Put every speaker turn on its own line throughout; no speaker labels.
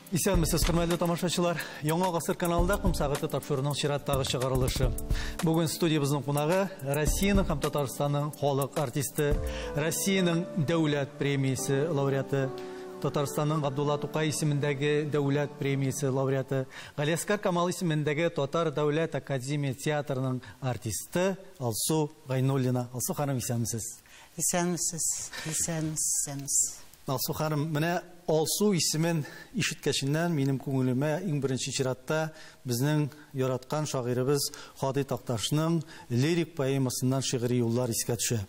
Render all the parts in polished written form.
Исәнмесез, хөрмәтле тамашачылар. Яңа гасыр каналында Ком сәгате тапшыруының чираттагы чыгарылышы. Бүген студиябезнең кунагы Россиянең һәм Татарстанның халык артисты, Россиянең дәүләт премиясе лауреаты, Татарстанның Габдулла Тукай исемендәге дәүләт премиясе лауреаты, Галиәсгар Камал исемендәге Татар дәүләт академия театрының артисты Алсу Гайнуллина. Алсу ханым, исәнмесез.
Исәнмесез, исәнмесез, исәнмесез.
Алсу ханым, менә Алсу исемен ишеткәченнән минем күңелемә иң беренче чиратта безнең яраткан шагыйребез Һади Такташның лирик поэмасыннан шигъри юллар искә төшә.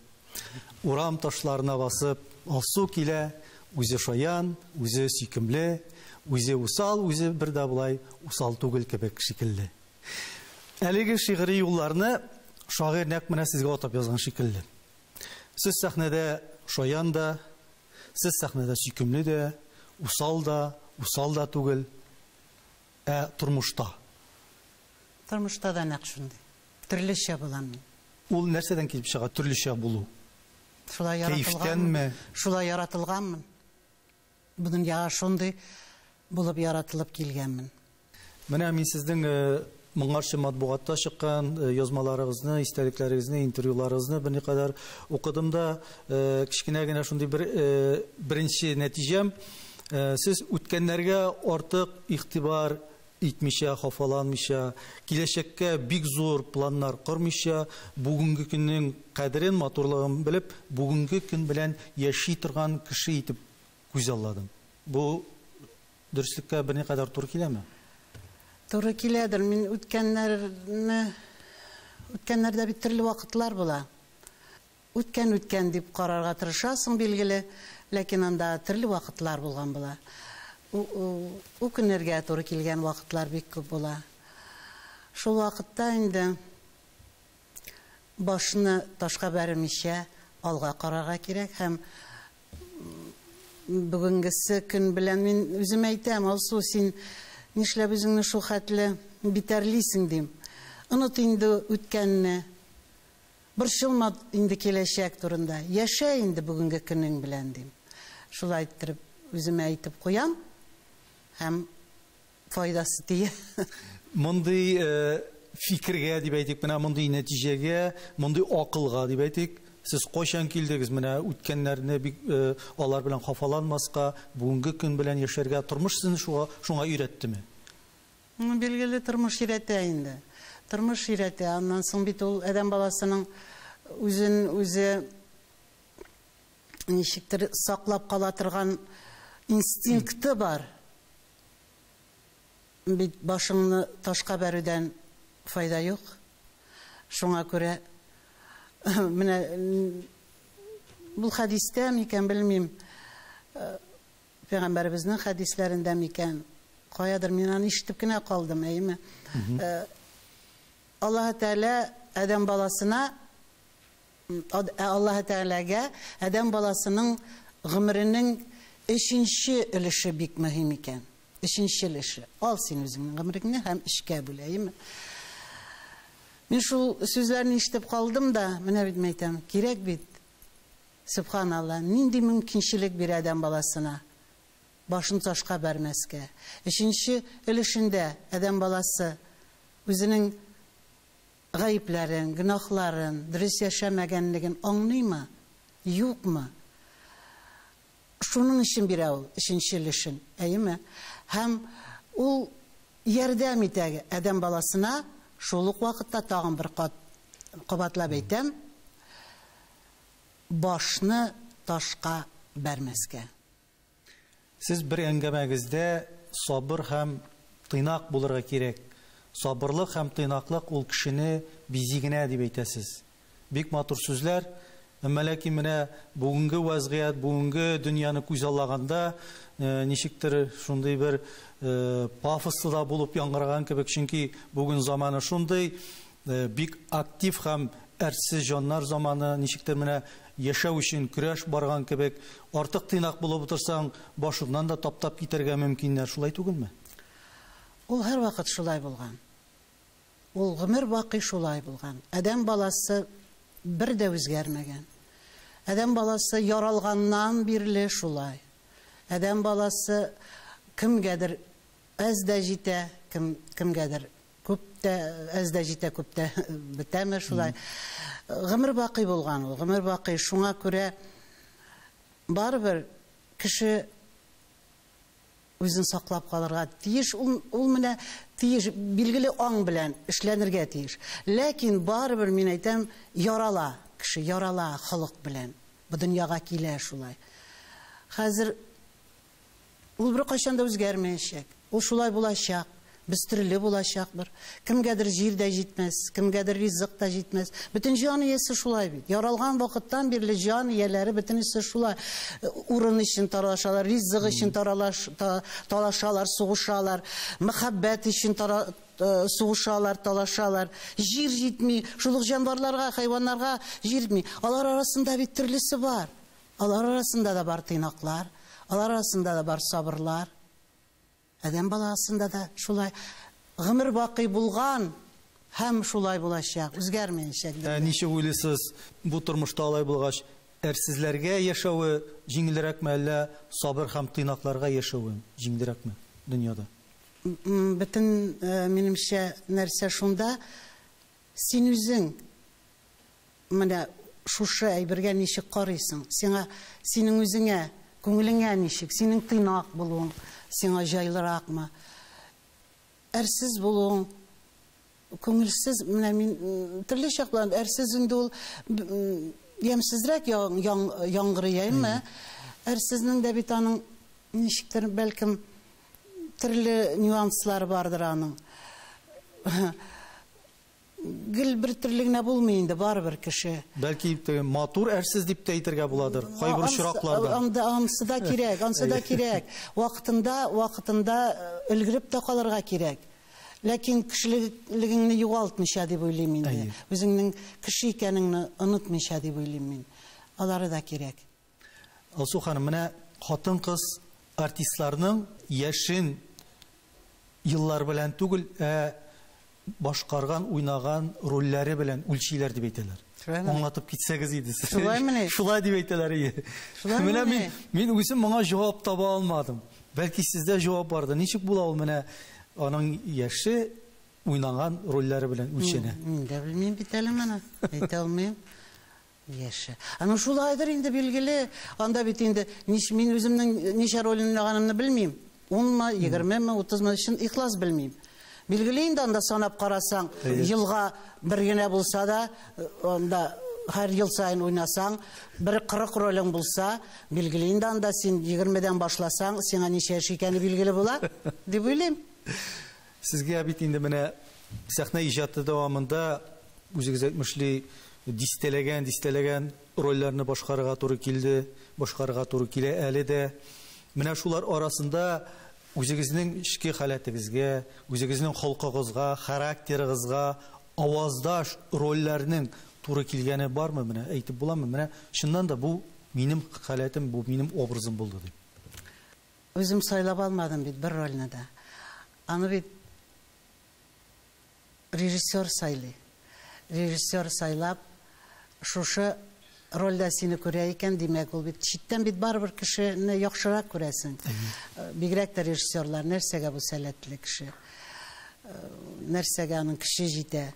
Урам ташларына басып, Алсу килә, үзе шаян, үзе сөйкемле, үзе усал, үзе бер дә болай усал түгел кебек шикелле. Әлеге шигъри юлларны шагыйрь нәкъ менә сезгә атап язган шикелле. Сез сәхнәдә шаян да, сез сәхнәдә сөйкемле дә, усал да, усал да түгел, ә тормышта.
Тормышта да нәкъ шундый. Төрлечә булам мин.
Ул нәрсәдән килеп чыга, төрлечә булу?
Шулай яратылганмын.
Кәефтәнме?
Шулай яратылганмын. Бу дөньяга шундый булып яратылып килгәнмен.
Менә мин сезнең моңарчы матбугатта чыккан язмаларыгызны, истәлекләрегезне, интервьюларыгызны берникадәр укыдым да, кечкенә генә шундый бер беренче нәтиҗәм, сез үткәннәргә артык игътибар итмичә, хафаланмыйча, киләчәккә бик зур планнар кормыйча, бүгенге көннең кадерен, матурлыгын белеп, бүгенге көн белән яши торган кеше итеп күзалладым. Бу дөреслеккә берникадәр туры киләме?
Туры киләдер. Мин үткәннәрне, үткәннәрдә бит төрле вакытлар була. Үткән үткән дип карарга тырышасың, билгеле, ләкин анда төрле вакытлар булган була. Үкенергә туры килгән вакытлар бик күп була. Шул вакытта инде башны ташка бәрмичә алга карарга кирәк һәм бүгенгесе көн белән мин үзем әйтәм, Алсу, син нишләп үзеңне шул хәтле битәрлисең дим. Оныт инде үткәнне. Борчылма инде киләчәк турында. Яшә инде бүгенге көнең белән дим. Шулай иттереп үземә әйтеп куям һәм файдасы тия.
Мондый фикергә дип әйтик, менә мондый нәтиҗәгә, мондый акылга дип әйтик, сез кайчан килдегез? Менә үткәннәрне бик алар белән хафаланмаска, бүгенге көн белән яшәргә тормыш сезне шуңа өйрәттеме?
Ну, билгеле, тормыш өйрәтә инде. Тормыш өйрәтә. Аннан соң бит ул адәм баласының үзен үзе ничектер саклап кала торган инстинкты бар. Бит башыңны ташка бәрүдән файда юк. Шуңа күрә менә бу хәдистә микән белмим, пәйгамбәребезнең хәдисләрендә микән, каядыр мин аны ишетеп кенә калдым, әйеме? Аллаһ Тәгалә адәм баласына, Аллаһ Тәгаләгә адәм баласының гомеренең өченче өлеше бик мөһим икән. Өченче өлеше. Ал син үзеңнең гомереңне һәм өчкә бүл, әйеме? Мин шул сүзләрне ишетеп калдым да, менә бит мин әйтәм, кирәк бит. Субханалла, нинди мөмкинчелек бирә адәм баласына? Башын ташка бәрмәскә. Өченче өлешендә адәм баласы үзенең гаепләрен, гөнаһларын, дөрес яшәмәгәнлеген аңлыймы, юкмы? Шуның өчен бирә ул өченче өлешен, әйеме? Һәм ул ярдәм итә адәм баласына, шул ук вакытта тагын бер кат кабатлап әйтәм, башны ташка бәрмәскә.
Сез бер әңгәмәгездә сабыр һәм тыйнак булырга кирәк. Сабырлык һәм тыйнаклык ул кешене бизи генә дип әйтәсез. Бик матур сүзләр. Әмма ләкин менә бүгенге вазгыять, бүгенге дөньяны күзаллаганда, ничектер шундый бер пафослы да булып яңгыраган кебек, чөнки бүген заманы шундый, бик актив һәм әрсез җаннар заманы, ничектер менә яшәү өчен көрәш барган кебек, артык тыйнак булып утырсаң, башыңнан да таптап китәргә мөмкиннәр, шулай түгелме?
Ул һәрвакыт шулай булган. Ул гомер бакый шулай булган. Адәм баласы бер дә үзгәрмәгән. Адәм баласы яралганнан бирле шулай. Адәм баласы кемгәдер Әз дә җитә, кемгәдер күп тә, әз дә җитә, күп тә бетәме шулай. Гомер бакый булган ул, гомер бакый. Шуңа күрә барыбер кеше үзен саклап калырга тиеш. Ул менә тиеш, билгеле аң белән эшләнергә тиеш. Ләкин барыбер, мин әйтәм, ярала кеше, ярала холык белән. Бу дөньяга килә шулай. Хәзер ул беркайчан да үзгәрмәячәк. Ул шулай булачак. Без төрле булачакбыр. Кемгәдер җир дә җитмәс, кемгәдер ризык та җитмәс. Бөтен җан иясе шулай бит. Яралган вакыттан бирле җан ияләре бөтенесе шулай. Урын өчен талашалар, ризык өчен талашалар, сугышалар, мәхәббәт өчен сугышалар, талашалар. Җир җитми, шул ук җанварларга, хайваннарга җир җитми. Алар арасында бит төрлесе бар. Алар арасында да бар тыйнаклар, алар арасында да бар сабырлар. Адәм баласында да шулай гомер бакый булган һәм шулай булачак, үзгәрмәячәк.
Ничек уйлыйсыз, бу тормышта алай булгач, әрсезләргә яшәве җиңелрәкме, әллә сабыр һәм тыйнакларга яшәве җиңелрәкме дөньяда?
Бөтен, минемчә, нәрсә шунда, син үзең менә шушы әйбергә ничек карыйсың? Сиңа, синең үзеңә, күңелеңә ничек? Синең тыйнак булуың сиңа җайлыракмы? Әрсез булуың күңелсез, менә мин төрле чаклар әрсез инде ул ямьсезрәк яңгырый, әйме? Әрсезнең дә бит аның ничектер, бәлкем, төрле нюанслары бардыр аның. Гел бер төрле генә булмый инде барыбер кеше.
Бәлки матур әрсез дип тә әйтергә буладыр, кайбер очракларда.
Ансы да кирәк, ансы да кирәк. Вакытында, вакытында өлгереп тә калырга кирәк. Ләкин кешелегеңне югалтмыйча дип уйлыйм инде. Үзеңнең кеше икәнеңне онытмыйча дип уйлыйм мин. Алары да кирәк.
Алсу ханым, менә хатын-кыз артистларның яшен еллар белән түгел, ә башкарган, уйнаган рольләре белән үлчиләр дип әйтәләр. Аңлатып китсәгез иде.
Шулаймыни?
Шулай дип әйтәләр, ие. Менә мин үзем моңа җавап таба алмадым. Бәлки сездә җавап бардыр. Ничек була ул менә аның яше уйнаган рольләре белән үлчәнә?
Мин дә белмим бит әле моны. Әйтә алмыйм. Яше. Аны шулайдыр инде билгеле. Анда бит инде мин үземнең ничә роль уйнаганымны белмим. 10-мы, 20-мы, 30-мы, чын ихлас белмим. Билгеле инде анда санап карасаң, елга бер генә булса да, анда һәр ел саен уйнасаң, бер 40 ролең булса, билгеле инде анда син 20-дән башласаң, сиңа ничә яшь икәне билгеле була, дип уйлыйм.
Сезгә бит инде менә сәхнә иҗаты дәвамында үзегез әйтмешли дистәләгән, дистәләгән рольләрне башкарырга туры килде, башкарырга туры килә әле дә. Менә шулар арасында үзегезнең эчке халәтегезгә, үзегезнең холкыгызга, характерыгызга аваздаш рольләрнең туры килгәне бармы? Менә әйтеп буламы? Менә чыннан да бу минем халәтем, бу минем образым булды дип.
Үзем сайлап алмадым бит бер рольне дә. Аны бит режиссер сайлый. Режиссер сайлап, шушы рольдә сине күрә икән, димәк, ул бит читтән бит барыбер кешене яхшырак күрәсең. Бигрәк тә режиссерлар нәрсәгә бу сәләтле кеше, нәрсәгә аның кеше җитә.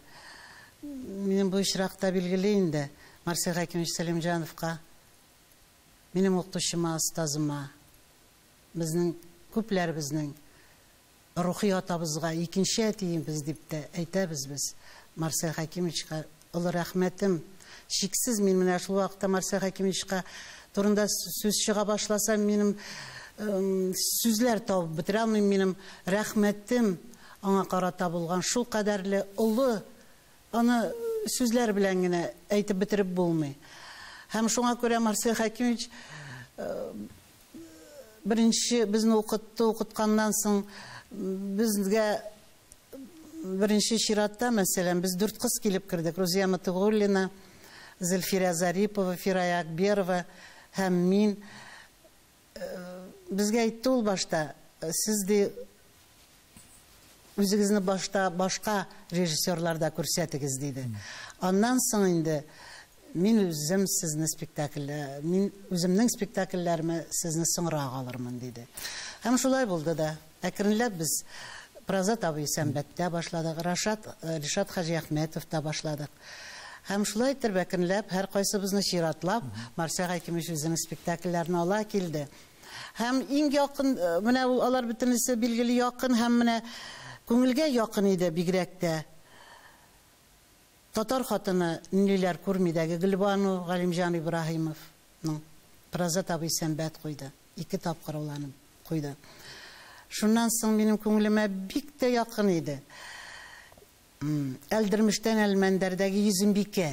Минем бу очракта билгеле инде Марсель Хәкимович Сәлимҗановка, минем укытучыма, остазыма, безнең күпләребезнең рухи атабызга икенче әтиебез дип тә әйтәбез без. Марсель Хәкимовичка олы рәхмәтем чиксез. Мин менә шул вакытта Марсель Хәкимовичка турында сүз чыга башласам, минем сүзләр табып бетерә алмыйм. Минем рәхмәтем аңа карата булган шул кадәрле олы, аны сүзләр белән генә әйтеп бетереп булмый. Һәм шуңа күрә Марсель Хәкимович беренче безне укытты, укытканнан соң безгә беренче чиратта, мәсәлән, без дүрт кыз килеп кердек. Рузия Матыгуллина, Зөлфирә Зарипова, Фирая Акберова һәм мин. Безгә әйтте ул башта, сез ди үзегезне башта башка режиссерларда күрсәтегез, диде. Аннан соң инде мин үзем сезне спектакльләр, мин үземнең спектакльләремә сезне соңрак алырмын, диде. Һәм шулай булды да. Әкренләп без Празат абый Сәнбәттә башладык, Рашат, Ришат Хаҗиәхмәтовта башладык. Һәм шулай итеп әкренләп һәркайсыбызны чиратлап Марсель Хәкимович үзенең спектакльләрен ала килде. Һәм иң якын, менә ул алар бөтенесе билгеле якын һәм менә күңелгә якын иде бигрәк тә. Татар хатыны ниләр күрмидәге Гөлбану Галимҗан Ибраһимовның Празат абый Сәнбәт куйды. 2 тапкыр ул аны куйды. Шуннан соң минем күңелемә бик тә якын иде. Әлдермештән Әлмәндәрдәге Йөзембикә.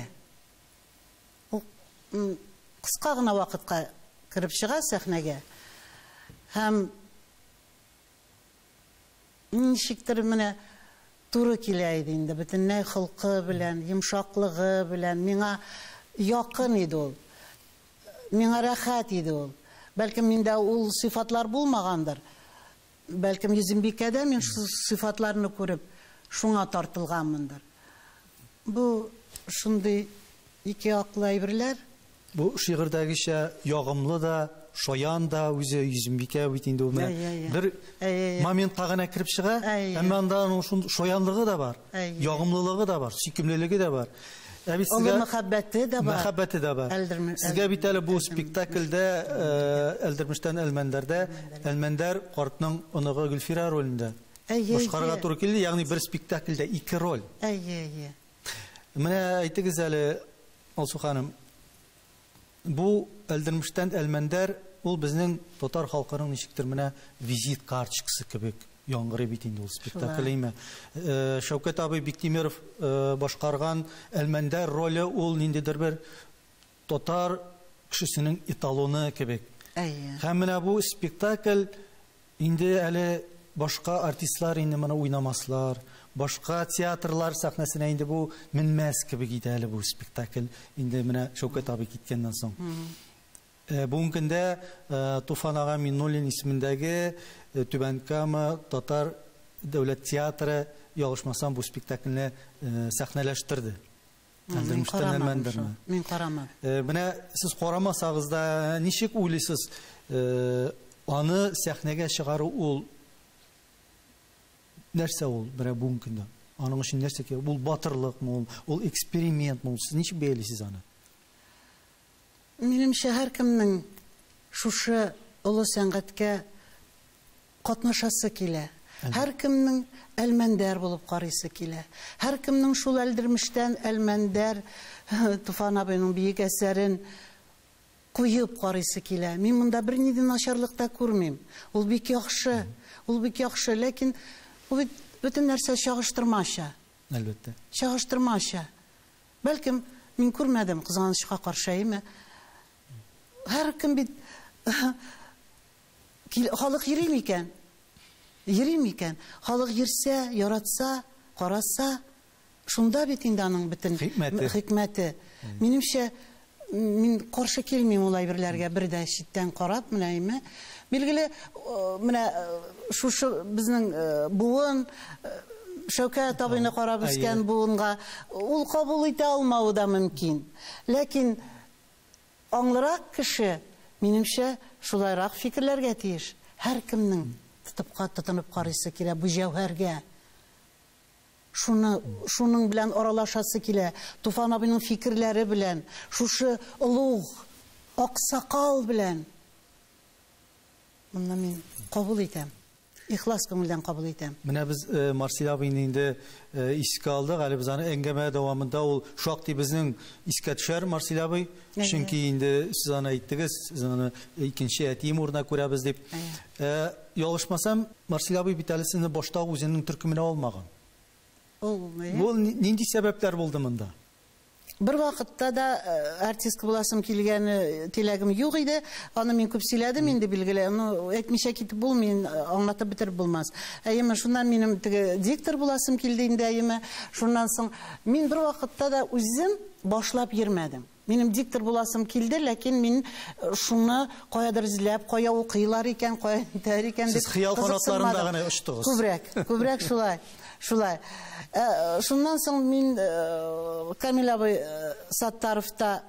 Ул кыска гына вакытка кереп чыга сәхнәгә. Һәм ничектер менә туры килә иде инде, бөтенләй холкы белән, йомшаклыгы белән миңа якын иде ул. Миңа рәхәт иде ул. Бәлкем миндә ул сыйфатлар булмагандыр. Бәлкем Йөзембикәдә мин шул сыйфатларны күреп, шуңа тартылганмындыр. Бу шундый ике яклы әйберләр.
Бу шигырьдәгечә ягымлы да, шаян да үзе Йөзембикә бит инде ул менә бер моментка гына кереп чыга, әмма анда аның шундый шаянлыгы да бар, ягымлылыгы да бар, сөйкемлелеге дә бар. Ә бит
Олы
сезгә
мәхәббәте дә бар.
Мәхәббәте дә бар. Сезгә бит әле бу спектакльдә, Әлдермештән Әлмәндәрдә Әлмәндәр картның оныгы Гөлфирә ролендә башкарырга туры килде, ягъни бер спектакльдә 2 роль. Менә әйтегез әле, Алсу ханым, бу Әлдермештән Әлмәндәр ул безнең татар халкының ничектер менә визит карточкасы кебек яңгырый бит инде ул спектакль, әйме? Шәүкәт абый Биктимеров башкарган Әлмәндәр роле ул ниндидер бер татар кешесенең эталоны кебек. Һәм менә бу спектакль инде әле башка артистлар инде моны уйнамаслар, башка театрлар сәхнәсенә инде бу менмәс кебек иде әле бу спектакль инде менә Шәүкәт абый киткәннән соң. Бүгенге көндә Туфан ага Миннуллин исемендәге Түбән Кама Татар дәүләт театры, ялгышмасам, бу спектакльне сәхнәләштерде.
Мин
Әлдермештән
карамадым
Әлмәндәрне.
шул. Мин карамадым.
Менә сез карамасагыз да ничек уйлыйсыз, аны сәхнәгә чыгару ул нәрсә ул менә бүгенге көндә? Аның өчен нәрсә кирәк? Ул батырлыкмы ул, ул экспериментмы ул? Сез ничек бәялисез аны?
Минемчә, һәркемнең шушы олы сәнгатькә катнашасы килә. Һәркемнең Әлмәндәр булып карыйсы килә. Һәркемнең шул Әлдермештән Әлмәндәр Туфан абыйның бөек әсәрен куеп карыйсы килә. Мин монда бернинди начарлык та күрмим. Ул бик яхшы, ул бик яхшы, ләкин ул бит бөтен нәрсә чагыштырмача.
Әлбәттә.
Чагыштырмача. Бәлкем мин күрмәдем, кызганычка каршы, әйме? Һәркем бит халык йөри микән? Йөри микән? Халык йөрсә, яратса, караса, шунда бит инде аның бөтен
Хикмәте.
хикмәте. Минемчә, мин каршы килмим ул әйберләргә, бер дә читтән карап, менә әйме. Билгеле, менә шушы безнең буын, Шәүкәт абыйны карап үскән буынга ул кабул итә алмавы да мөмкин. Ләкин аңлырак кеше, минемчә, шулайрак фикерләргә тиеш. Һәркемнең тотынып карыйсы килә бу җәүһәргә. Шуның белән аралашасы килә. Туфан абыйның фикерләре белән, шушы олуг аксакал белән. Моны мин кабул итәм. Ихлас күңелдән кабул итәм.
Менә без Марсель абыйны инде искә алдык. Әле без аны әңгәмә дәвамында ул шактый безнең искә төшәр Марсель абый. Чөнки инде сез аны әйттегез, сез аны икенче әтием урынына күрәбез дип. Ялгышмасам, Марсель абый бит әле сезне башта ук үзенең төркеменә алмаган.
Ул ни?
Бу нинди сәбәпләр булды монда?
Бер вакытта да артистка буласым килгәне теләгем юк иде. Аны мин күп сөйләдем инде, билгеле. Аны әйтмичә китеп булмый, аңлатып бетереп булмас. Әйеме, шуннан минем теге диктор буласым килде инде, әйеме. Шуннан соң мин бер вакытта да үзем башлап йөрмәдем. Минем диктор буласым килде, ләкин мин шуны каядыр эзләп, кая укыйлар икән, кая нитәр икән
Сез
дип
хыял канатларында
кызыксынмадым.
гына очтыгыз.
Күбрәк, күбрәк шулай, шулай. Шуннан соң мин Камил абый Саттаровта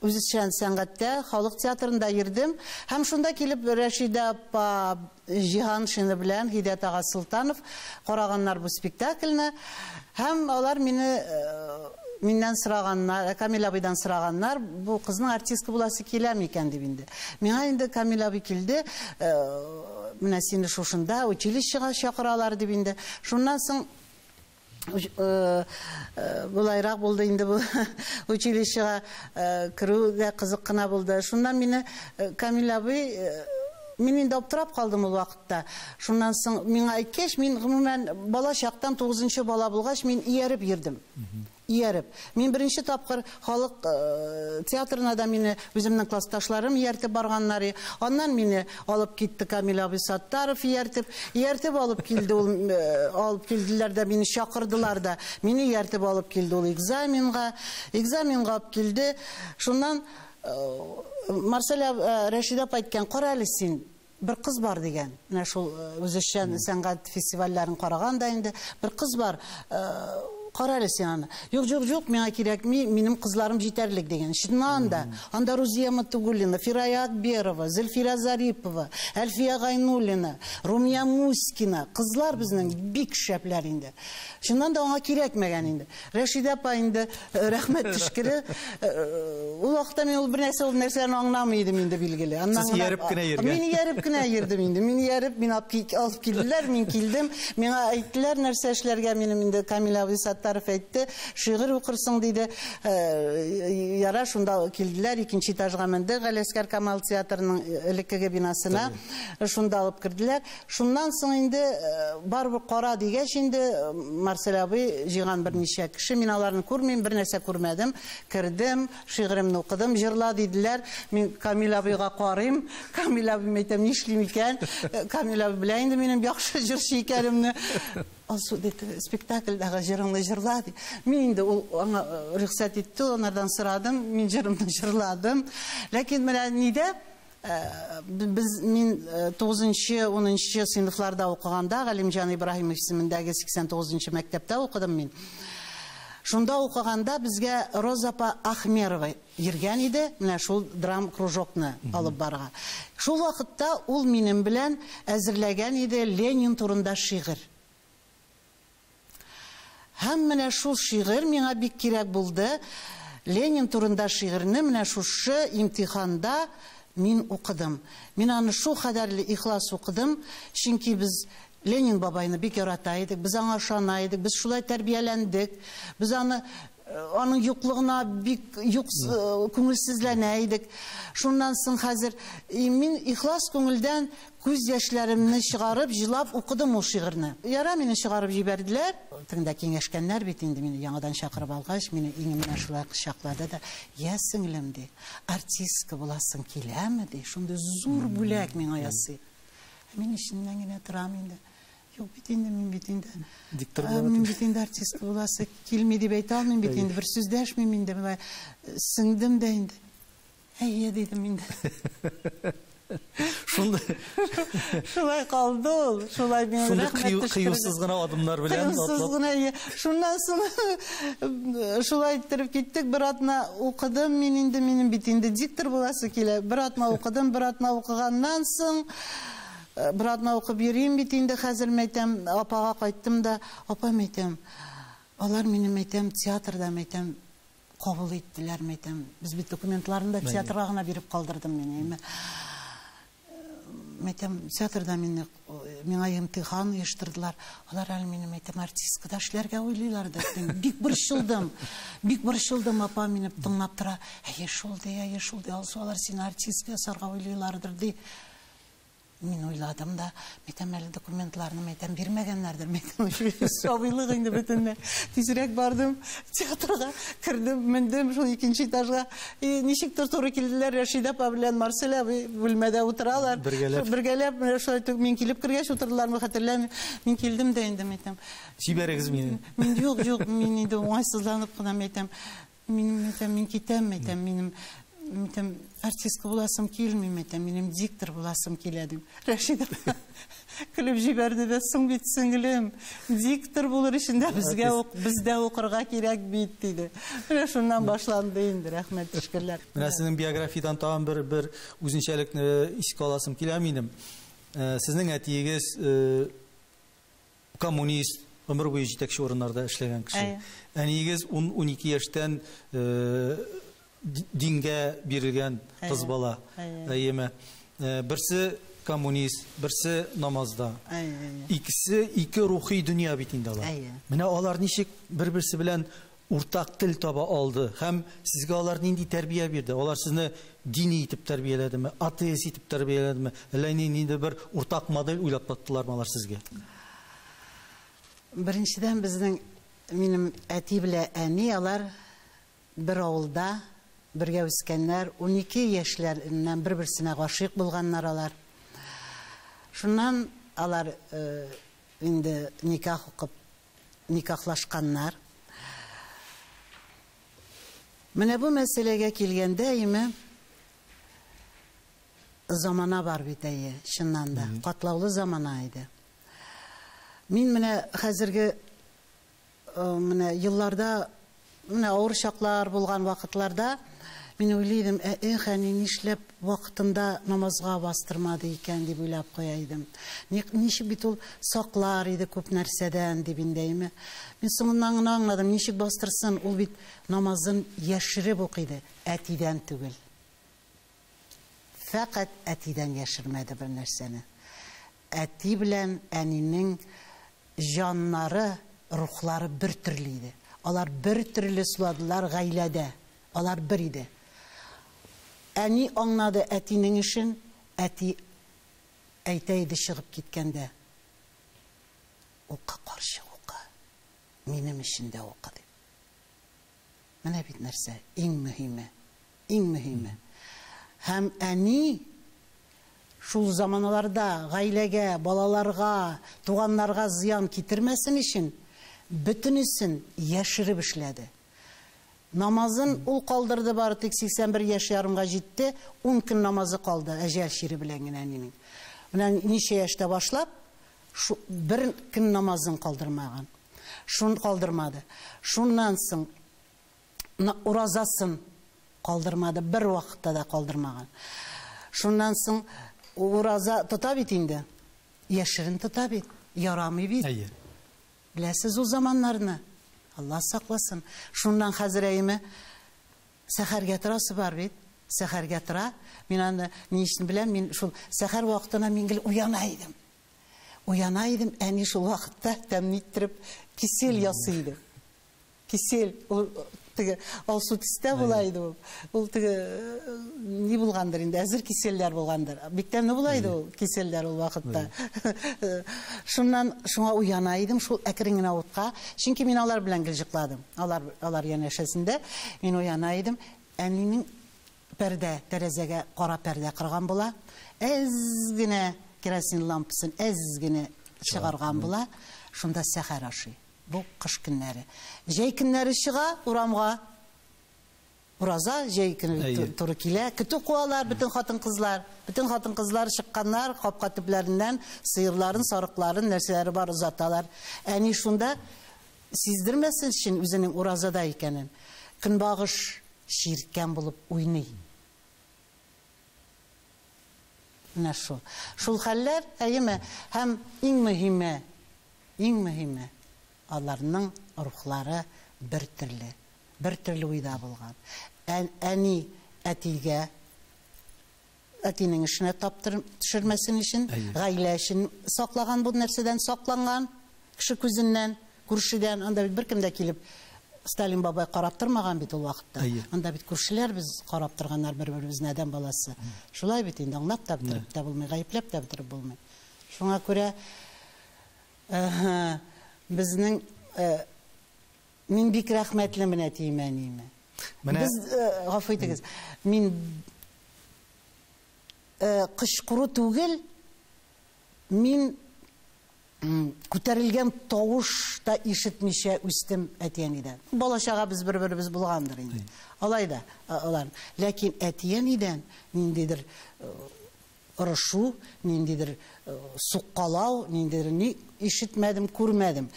Үзешчән сәнгатьтә, халык театрында йөрдем. Һәм шунда килеп Рәшидә апа Җиһаншина белән Һидәт ага Солтанов караганнар бу спектакльне. Һәм алар мине миннән сораганнар, Камил абыйдан сораганнар, бу кызның артистка буласы килә микән дип инде. Миңа инде Камил абый килде, менә сине шушында училищега чакыралар дип инде. Шуннан соң болайрак булды инде бу училищега керү дә кызык кына булды. Шуннан мине Камил абый, мин инде аптырап калдым ул вакытта. Шуннан соң миңа әйткәч, мин гомумән бала чактан 9нчы бала булгач, мин ияреп йөрдем. Ияреп. Мин беренче тапкыр халык театрына да мине үземнең классташларым ияртеп барганнар. Аннан мине алып китте Камил абый Саттаров ияртеп. Ияртеп алып килде ул, алып килделәр дә мине чакырдылар да. Мине ияртеп алып килде ул экзаменга. Экзаменга алып килде. Шуннан Марсель Рәшидә апа әйткән, кара әле син, бер кыз бар дигән. Менә шул үзешчән сәнгать фестивальләрен караганда инде бер кыз бар. Кара әле син аны. Юк, юк, юк, миңа кирәкми, минем кызларым җитәрлек дигән. Чыннан да, анда Рузия Матугуллина, Фирая Акберова, Зөлфирә Зарипова, Әлфия Гайнуллина, Румия Мускина. Кызлар безнең бик шәпләр инде. Чыннан да аңа кирәкмәгән инде. Рәшидә апа инде рәхмәт төшкере. Ул вакытта мин ул бер нәрсә, ул нәрсәне аңламый идем инде билгеле. Аннан
Сез ияреп кенә йөргән.
Мин ияреп кенә йөрдем инде. Мин ияреп, мин алып килделәр, мин килдем. Миңа әйттеләр нәрсә эшләргә, минем инде Камил абый Саттаров әйтте, шигырь укырсың диде. Яра, шунда килделәр, икенче этажга менде, Галиәсгар Камал театрының элеккеге бинасына. Шунда алып керделәр. Шуннан соң инде барыбер кара дигәч инде Марсель абый җыйган берничә кеше, мин аларны күрмим, бер нәрсә күрмәдем. Кердем, шигыремне укыдым, җырла диделәр. Мин Камил абыйга карыйм. Камил абый әйтәм, нишлим икән? Камил абый белә инде минем яхшы җырчы икәнемне. Алсу диде, спектакльдәге җырыңны җырла ди. Мин инде ул аңа рөхсәт итте, анардан сорадым, мин җырымны җырладым. Ләкин менә нидә без мин 9-нчы, 10-нчы сыйныфларда укыганда Галимҗан Ибраһимов исемендәге 89-нчы мәктәптә укыдым мин. Шунда укыганда безгә Роза апа Ахмерова йөргән иде, менә шул драм кружокны алып барга. Шул вакытта ул минем белән әзерләгән иде Ленин турында шигырь. Һәм менә шул шигырь миңа бик кирәк булды. Ленин турында шигырьне менә шушы имтиханда мин укыдым. Мин аны шул кадәрле ихлас укыдым, чөнки без Ленин бабайны бик ярата идек, без аңа ышана идек, без шулай тәрбияләндек, без аны аның юклыгына бик юк күңелсезләнә идек. Шуннан соң хәзер мин ихлас күңелдән күз яшьләремне чыгарып, җылап укыдым ул шигырьне. Яра, мине чыгарып җибәрделәр. Тегендә киңәшкәннәр бит инде, мине яңадан чакырып алгач, мине иңемнән шулай кочаклады да, "Я, сеңлем", ди, "артистка буласың киләме?" ди. Шундый зур бүләк миңа ясый. Мин эчемнән генә торам инде. Юк бит инде, мин бит инде.
Диктор
Мин бит инде артистка буласы килми дип әйтә алмыйм бит инде, бер сүз дәшмим инде, болай сеңдем дә инде. Әйе, дидем инде.
Шундый
шулай калды ул, шулай мин
шундый
рәхмәт төшкере.
Кыюсыз гына адымнар белән
Кыюсыз
атлап.
гына, әйе. Шуннан соң шулай иттереп киттек. Бер атна укыдым мин инде, минем бит инде диктор буласы килә. Бер атна укыдым, бер атна укыганнан соң бер атна укып йөрим бит инде, хәзер мәйтәм, апага кайттым да, апа мәйтәм, алар мине мәйтәм, театрда мәйтәм, кабул иттеләр мәйтәм. Без бит документларны да театрга гына биреп калдырдым мин, әйме. Мәйтәм, театрда мине, миңа имтихан оештырдылар. Алар әле мине мәйтәм, артисткада эшләргә уйлыйлар да. Мин бик борчылдым. Бик борчылдым, апа мине тыңлап тора. Әйе, шул ди, әйе, шул ди, Алсу, алар сине артистка ясарга уйлыйлардыр ди. Мин уйладым да, мәйтәм, әле документларны мәйтәм бирмәгәннәрдер, мәйтәм, сабыйлык инде бөтенләй. Тизрәк бардым, театрга кердем, мендем шул икенче этажга. И ничектер туры килделәр, Рәшидә апа белән Марсель абый бүлмәдә утыралар.
Бергәләп.
Бергәләп, менә шулай итеп мин килеп кергәч утырдылармы, хәтерләмим. Мин килдем дә инде, мәйтәм.
Җибәрегез мине.
Мин юк, юк, мин инде уңайсызланып кына мәйтәм. Мин мәйтәм, мин китәм, мәйтәм, минем мәйтәм. Артистка буласым килми, әйтәм, минем диктор буласым килә, дим. Рәшидә көлеп җибәрде дә, соң бит, сеңлем, диктор булыр өчен дә безгә бездә укырга кирәк бит, диде. Менә шуннан башланды инде, рәхмәт төшкерләр.
Менә сезнең биографиядән тагын бер үзенчәлекне искә аласым килә минем. Сезнең әтиегез коммунист, гомер буе җитәкче урыннарда эшләгән кеше. Әниегез 10-12 яшьтән дингә бирелгән кыз бала. Әйеме? Берсе коммунист, берсе намазда. Икесе ике рухи дөнья бит инде алар. Менә алар ничек бер-берсе белән уртак тел таба алды һәм сезгә алар нинди тәрбия бирде? Алар сезне дини итеп тәрбияләдеме, атеист итеп тәрбияләдеме? Әллә нинди бер уртак модель уйлап таптылармы алар сезгә?
Беренчедән безнең минем әти белән әни алар бер авылда бергә үскәннәр, 12 яшьләреннән бер-берсенә гашыйк булганнар алар. Шуннан алар инде никах укып, никахлашканнар. Менә бу мәсьәләгә килгәндә, име, замана бар бит әйе, чыннан да, катлаулы замана иде. Мин менә хәзерге менә елларда, менә авыр чаклар булган вакытларда мин уйлый идем, эх, әни нишләп вакытында намазга бастырмады икән дип уйлап куя идем. Ничек бит ул саклар иде күп нәрсәдән дип инде, әйме. Мин соңыннан гына аңладым, ничек бастырсын, ул бит намазын яшереп укыйды, әтидән түгел. Фәкать әтидән яшермәде бер нәрсәне. Әти белән әнинең җаннары, рухлары бер төрле иде. Алар бер төрле суладылар гаиләдә. Алар бер иде. Әни аңлады әтинең эшен, әти әйтә иде чыгып киткәндә. Укы, карчык, укы. Минем өчен дә укы дип. Менә бит нәрсә, иң мөһиме, иң мөһиме. Һәм әни шул заманаларда гаиләгә, балаларга, туганнарга зыян китермәсен өчен бөтенесен яшереп эшләде. Намазын ул калдырды бары тик 81 яшь ярымга җитте, 10 көн намазы калды, әҗәл чире белән генә әнинең. Менә ничә яшьтә башлап, шу бер көн намазын калдырмаган. Шун калдырмады. Шуннан соң уразасын калдырмады, бер вакытта да калдырмаган. Шуннан соң ураза тота бит инде. Яшерен тота бит, ярамый бит. Беләсез ул заманнарны. Алла сакласын. Шуннан хәзер әйме сәхәргә торасы бар бит. Сәхәргә тора. Мин аны ни өчен беләм, мин шул сәхәр вакытына мин гел уяна идем. Уяна идем, әни шул вакытта тәмле иттереп кисель ясый иде. Кисель, ул теге алсу төстә була иде ул. Ул теге ни булгандыр инде, әзер кисельләр булгандыр. Бик тәмле була иде ул кисельләр ул вакытта. Шуннан шуңа уяна идем, шул әкрен генә утка. Чөнки мин алар белән гел җыкладым. Алар янәшәсендә мин уяна идем. Әнинең пәрдә, тәрәзәгә кара пәрдә кырган була. Әз генә керосин лампасын әз генә чыгарган була. Шунда сәхәр ашый. Бу кыш көннәре. Җәй көннәре чыга урамга. Ураза җәй көне туры килә. Көтү куалар бөтен хатын-кызлар. Бөтен хатын-кызлар чыкканнар капка төпләреннән сыерларын, сарыкларын, нәрсәләре бар озаталар. Әни шунда сиздермәсен өчен үзенең уразада икәнен. Көнбагыш чирткән булып уйный. Менә шул. Шул хәлләр, әйеме? Һәм иң мөһиме, иң мөһиме аларның рухлары бер төрле, бер төрле уйда булган. Әни әтигә, әтинең эшенә таптыр төшермәсен өчен, гаилә өчен саклаган, бу нәрсәдән сакланган, кеше күзеннән, күршедән, анда бит беркем дә килеп Сталин бабай карап тормаган бит ул вакытта. Анда бит күршеләр без карап торганнар бер-беребезне, адәм баласы. Шулай бит инде, аңлап та бетереп тә булмый, гаепләп тә бетереп булмый. Шуңа күрә безнең мин бик рәхмәтлемен әтиемә, әниемә. Без, гафу итегез, мин кычкыру түгел, мин Күтәрелгән тавыш та ишетмичә үстем әти-әнидән. Бала-чага без бер-беребез булгандыр инде. Алай да алар. Ләкин әти-әнидән ниндидер орышу, ниндидер суккалау, ниндидер ни ишетмәдем, күрмәдем.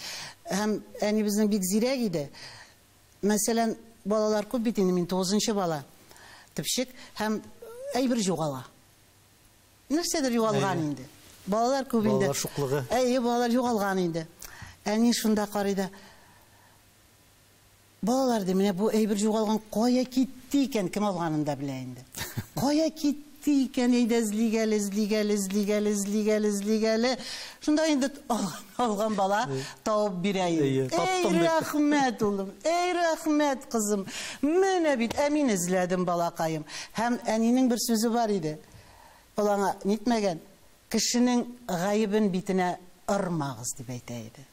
Һәм әни безнең бик зирәк иде. Мәсәлән, балалар күп бит инде, мин 9-нчы бала. Төпчек һәм әйбер югала. Нәрсәдер югалган инде. Балалар күп инде.
Балалар шуклыгы.
Әйе, балалар югалган инде. Әни шунда карый да. Балалар ди, менә бу әйбер югалган кая китте икән, кем алганын да белә инде. Кая китте икән, әйдә эзлик әле, эзлик әле, эзлик әле, эзлик әле, эзлик әле. Шунда инде алган бала табып бирә инде. Эй, рәхмәт, улым, эй, рәхмәт, кызым. Менә бит, ә мин эзләдем, балакаем. Һәм әнинең бер сүзе бар иде. Ул аңа нитмәгән, кешенең гаебен битенә ырмагыз дип әйтә иде.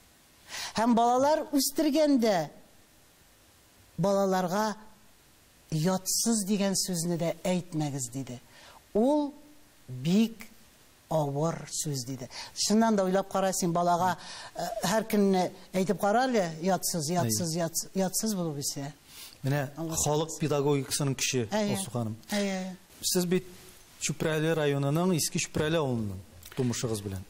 Һәм балалар үстергәндә балаларга ятсыз дигән сүзне дә әйтмәгез диде. Ул бик авыр сүз диде. Чыннан да уйлап кара син балага һәр көнне әйтеп кара әле, ятсыз, ятсыз, ятсыз, ятсыз булып үсә.
Менә халык педагогикасының көче, Алсу ханым. Сез бит Чүпрәле районының Иске Чүпрәле авылының тумышыгыз белән.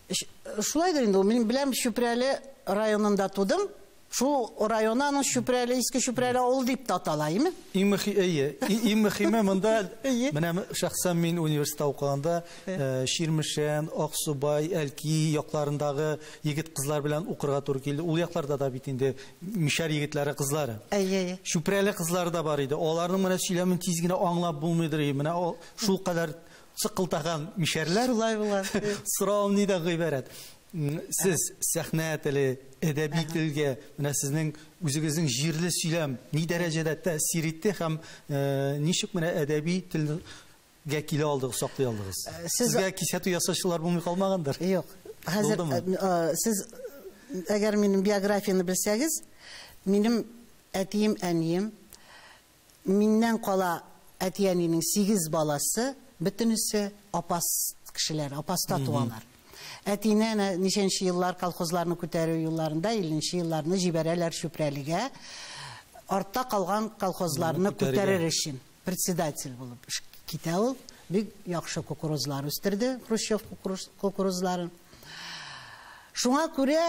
Шулайдыр инде ул. Мин беләм, Чүпрәле районында тудым. Шул районы аның Чүпрәле, Иске Чүпрәле авыл дип тә атала, әйеме?
Иң әйе, иң мөһиме монда, менә шәхсән мин университетта укыганда, Чирмешән, Аксубай, Әлки якларындагы егет-кызлар белән укырга туры килде. Ул якларда да бит инде мишәр егетләре, кызлары.
Әйе, әйе.
Чүпрәле кызлары да бар иде. Аларның менә сөйләмен тиз генә аңлап булмыйдыр. Менә шул кадәр сыкылтаган мишәрләр.
Шулай була.
Соравым нидән гыйбарәт? Сез сәхнә теле, әдәби телгә, менә сезнең үзегезнең җирле сөйләм ни дәрәҗәдә тәэсир итте һәм ничек менә әдәби телгә килә алдыгыз, саклый алдыгыз? Сезгә кисәтү ясаучылар булмый калмагандыр?
Юк. Хәзер сез әгәр минем биографияне белсәгез, минем әтием, әнием, миннән кала әти-әнинең 8 баласы, бөтенесе апас кешеләр, апаста туалар. Әтине әнә ничәнче еллар колхозларны күтәрү юлларында 50 елларны җибәрәләр Чүпрәлегә. Артта калган колхозларны күтәрер өчен председатель булып китә ул. Бик яхшы кукурузлар үстерде, Хрущев кукурузларын. Шуңа күрә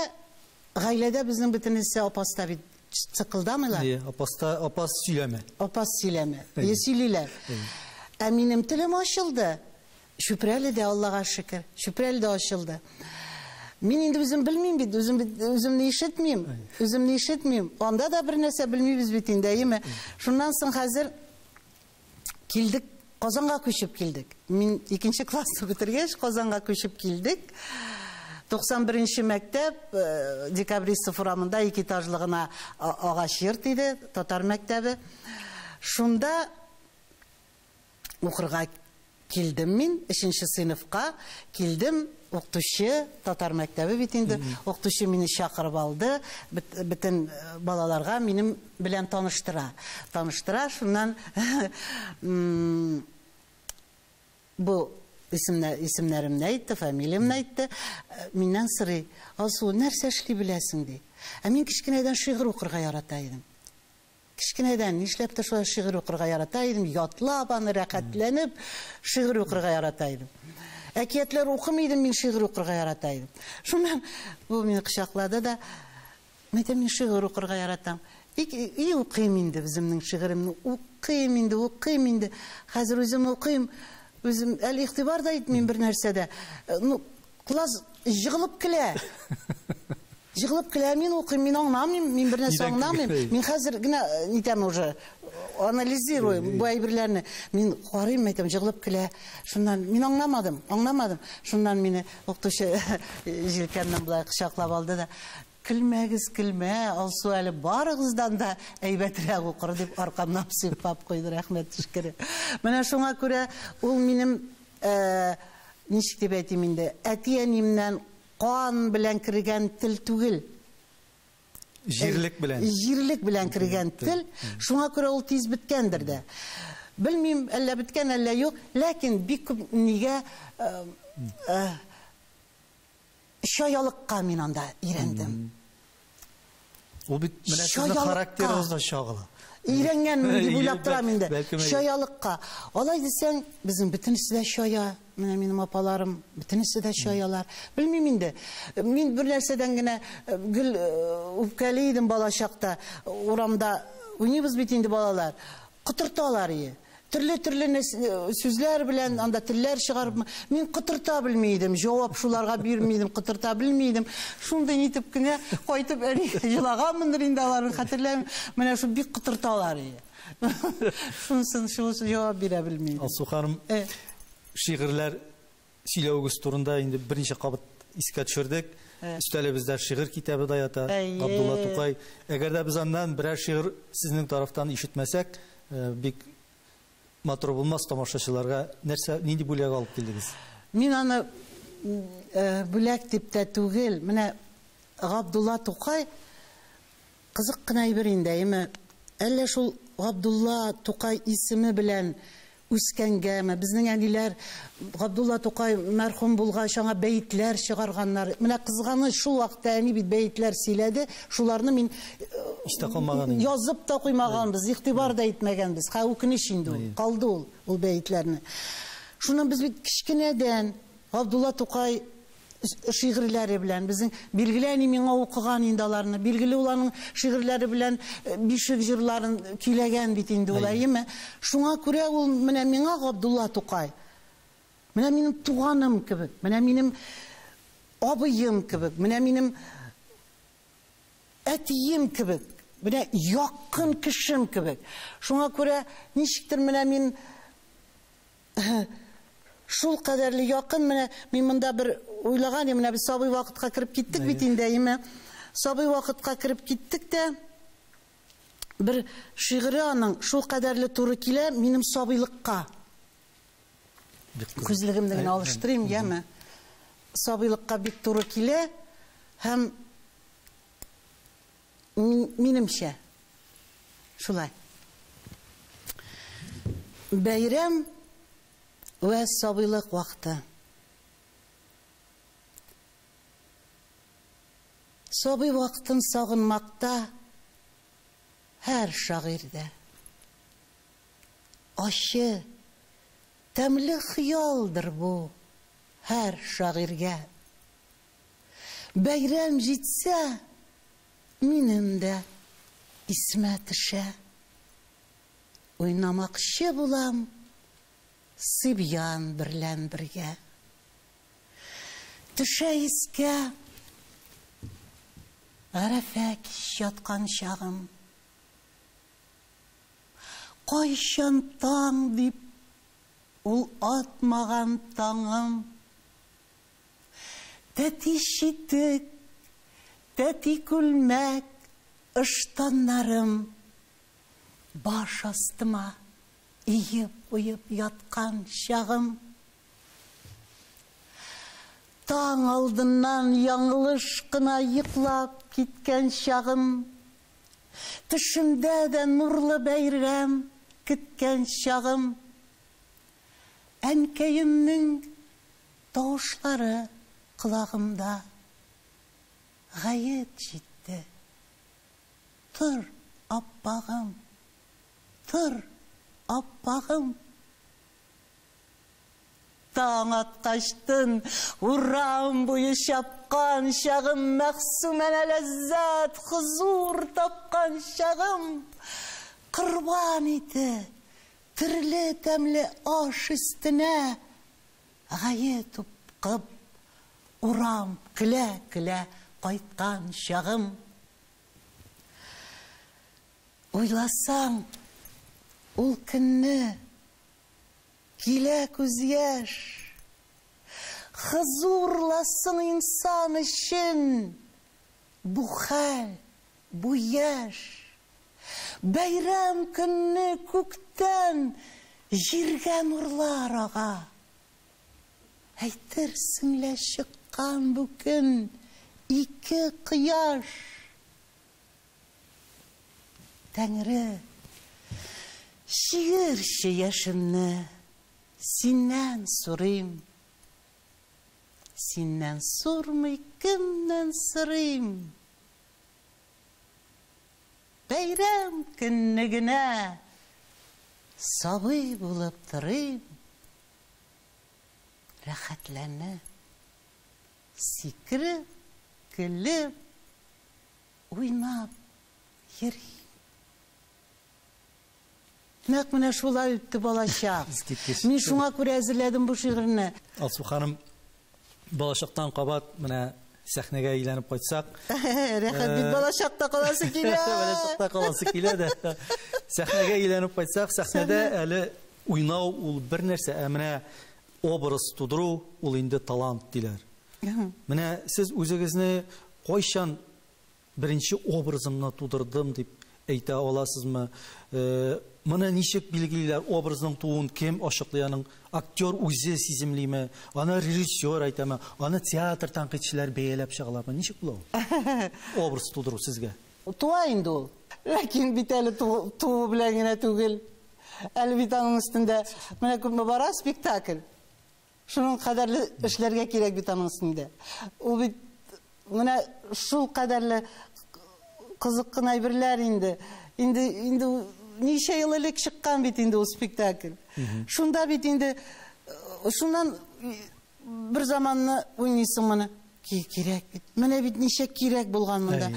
гаиләдә безнең бөтенесе апаста бит цыкылдамыйлар.
Әйе, апаста, апас сөйләмә.
Апас сөйләмә. Әйе, сөйлиләр. Ә минем телем ачылды. Чүпрәле дә, Аллага шөкер, Чүпрәле дә ачылды. Мин инде үзем белмим бит, үзем бит, үземне ишетмим, үземне ишетмим. Анда да бер нәрсә белмибез бит инде, әйеме? Шуннан соң хәзер килдек, Казанга күчеп килдек. Мин 2-нче классны бетергәч, Казанга күчеп килдек. 91-нче мәктәп, Декабристов урамында 2 этажлы гына агач йорт иде, татар мәктәбе. Шунда укырга килдем мин, 3-нче сыйныфка килдем, укытучы, татар мәктәбе бит инде, укытучы мине чакырып алды, бөтен балаларга минем белән таныштыра. Таныштыра, шуннан, бу исемнәремне әйтте, фамилиямне әйтте, миннән сорый, Алсу, нәрсә эшли беләсең, ди. Ә мин кечкенәдән шигырь укырга ярата идем. Кечкенәдән нишләп тә шулай шигырь укырга ярата идем, ятлап аны рәхәтләнеп шигырь укырга ярата идем. Әкиятләр укымый идем, мин шигырь укырга ярата идем. Шуннан бу мине кочаклады да, мәйтәм, мин шигырь укырга яратам. И укыйм инде үземнең шигыремне, укыйм инде, укыйм инде. Хәзер үзем укыйм, үзем әле игътибар да итмим бер нәрсәдә. Ну, класс җыгылып көлә. Җыгылып көлә, мин укыйм, мин аңламыйм, мин бер нәрсә
Нидән
аңламыйм.
көлә?
Мин хәзер генә нитәм уже, анализируем бу әйберләрне. Мин карыйм, әйтәм, җыгылып көлә. Шуннан мин аңламадым, аңламадым. Шуннан мине укытучы җилкәмнән болай кочаклап алды да, көлмәгез, көлмә, Алсу әле барыгыздан да әйбәтрәк укыр дип аркамнан сыйпап куйды, рәхмәт төшкере. Менә шуңа күрә ул минем, ничек дип әйтим инде, әти-әниемнән кан белән кергән тел түгел.
Җирлек белән.
Җирлек белән кергән тел, шуңа күрә ул тиз беткәндер дә. Белмим, әллә беткән, әллә юк, ләкин бик күп нигә, Чаялыкка мин анда өйрәндем.
Ул бит менә сезнең характерыгызда чагыла.
Өйрәнгәнмен дип уйлап торам инде. Чаялыкка. Алай дисәң, безнең бөтенесе дә чая. Менә минем апаларым бөтенесе дә чаялар. Белмим инде. Мин бер нәрсәдән генә гел үпкәли идем балачакта. Урамда уйныйбыз бит инде балалар. Котырталар ие. Төрле-төрле сүзләр белән анда телләр чыгарып, мин котырта белми идем, җавап шуларга бирми идем, котырта белми идем. Шундый нитеп кенә кайтып әни җылаганмындыр инде аларны хәтерләмим. Менә шул бик котырталар ие. Шунысын шунысын җавап бирә белми идем.
Алсу ханым, шигырьләр сөйләвегез турында инде берничә кабат искә төшердек. Өстәлебездә шигырь китабы да ята, Габдулла Тукай. Әгәр дә без аннан берәр шигырь сезнең тарафтан ишетмәсәк, бик матур булмас тамашачыларга. Нәрсә, нинди бүләк алып килдегез?
Мин аны бүләк дип тә түгел. Менә Габдулла Тукай кызык кына әйбер инде, әйеме? Әллә шул Габдулла Тукай исеме белән үскәнгәме? Безнең әниләр Габдулла Тукай мәрхүм булгач, аңа бәетләр чыгарганнар. Менә кызганыч, шул вакытта әни бит бәетләр сөйләде, шуларны мин
истә калмаган инде.
Язып та куймаганбыз, игътибар да итмәгәнбез. Ха, үкенеч инде ул, калды ул, ул бәетләрне. Шуннан без бит кечкенәдән Габдулла Тукай шигырьләре белән, безнең билгеле әни миңа укыган инде аларны, билгеле ул аның шигырьләре белән бишек җырларын көйләгән бит инде ул, әйеме? Шуңа күрә ул менә миңа Габдулла Тукай, менә минем туганым кебек, менә минем абыем кебек, менә минем әтием кебек, менә якын кешем кебек. Шуңа күрә ничектер менә мин шул кадәрле якын, менә мин монда бер уйлаган идем, менә без сабый вакытка кереп киттек бит инде, әйеме? Сабый вакытка кереп киттек тә, бер шигыре аның шул кадәрле туры килә минем сабыйлыкка. Күзлегемне генә алыштырыйм, яме? Сабыйлыкка бик туры килә һәм минемчә шулай. Бәйрәм вә сабыйлык вакыты. Сабый вакытын сагынмакта һәр шагыйрьдә. Ачы, тәмле хыялдыр бу һәр шагыйрьгә. Бәйрәм җитсә, минем дә исемә төшә. Уйнамакчы булам Сыбьян берлән бергә. Төшә искә Гарәфә кич яткан чагым. Кайчан таң дип ул атмаган таңым. Тәти читек, тәти күлмәк, ыштаннарым баш астыма иеп куеп яткан чагым. Таң алдыннан яңлыш кына йоклап киткән чагым. Төшемдә дә нурлы бәйрәм көткән чагым. Әнкәемнең тавышлары колагымда. Гает җитте. Тор, аппагым, тор, аппагым. Таң аткачтын урам буе чапкан чагым, мәгъсүмәнә ләззәт, хозур тапкан чагым. Корбан ите, төрле тәмле аш өстенә гает укып, урам көлә-көлә кайткан чагым. Уйласаң, ул көнне килә күз яшь. Хозурласын инсан өчен бу хәл, бу яшь. Бәйрәм көнне күктән җиргә нурлар ага. Әйтерсең лә чыккан бу көн ике кояш. Тәңре, чигерче яшемне синнән сорыйм. Синнән сормый, кемнән сорыйм? Бәйрәм көнне генә сабый булып торыйм. Рәхәтләнеп, сикереп, көлеп, уйнап йөрим. Нәкъ менә шулай үтте балачак. Мин шуңа күрә әзерләдем бу шигырьне.
Алсу ханым, балачактан кабат менә сәхнәгә әйләнеп кайтсак.
Рәхәт бит, балачакта каласы килә.
Балачакта каласы килә дә. Сәхнәгә әйләнеп кайтсак, сәхнәдә әле уйнау ул бер нәрсә, ә менә образ тудыру ул инде талант диләр. Менә сез үзегезне кайчан беренче образымны тудырдым дип әйтә аласызмы? Моны ничек билгелиләр? Образның тууын кем ачыклый? Аның актер үзе сиземлиме? Аны режиссер әйтәме? Аны театр тәнкыйтьчеләр бәяләп чыгалармы? Ничек була ул? Образ тудыру сезгә?
Туа инде ул. Ләкин бит әле туу белән генә түгел. Әле бит аның өстендә менә күпме бара спектакль. Шуның кадәрле эшләргә кирәк бит аның өстендә. Ул бит менә шул кадәрле кызык кына әйберләр инде. Инде инде ничә ел элек чыккан бит инде ул спектакль. Шунда бит инде шуннан бер заманны уйныйсың моны. Кирәк бит. Менә бит ничә кирәк булган монда.